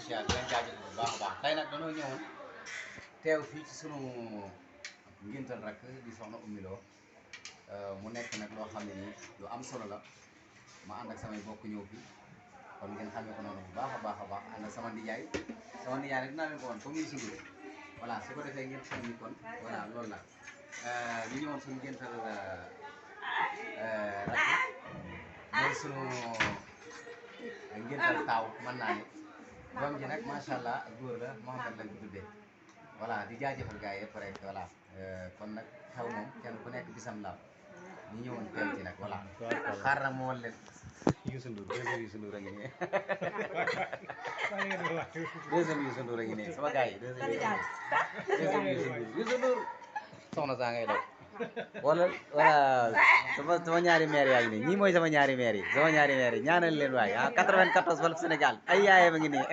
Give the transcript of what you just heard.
siyaar di leen jaajëfal bu baax a baax tey nag dañoo ñëwoon teew fii ci sunu ngéntal rek di soxna Oumy Lo mu nekk nag loo xam ne nii lu am solo la ma ànd ak samay bokk ñëw fi kon ngeen xamee ko noonu bu baax a baax a baax ànd ak sama nijaay nag dinaa leen ko woon comme ni suñu voilà su ko defee ngeen xam ni kon voilà loolu la ñu ñëwoon suñu ngéntal rek mooy sunu ngéntal taaw mën naa ne doom ji nag macha allah góor la Mouhamed lañ ko tuddee voilà di jaajëfal gars yi yëpp rek voilà kon nag xew moom kenn ku nekk bisam la ñu ñëwoon teew ci nag voilà xaar na moo leen Youssou Ndour deuxième Youssou Ndour a ngi nii deuxième Youssou Ndour a ngi nii sama gars yi deuxième Youssou Ndour soxna saa ngay daw wala sama ñaari maire yaa ngi nii ñii mooy sama ñaari maire yi ñaanal leen waay 94 wala Sénégal ay yaayam a ngi nii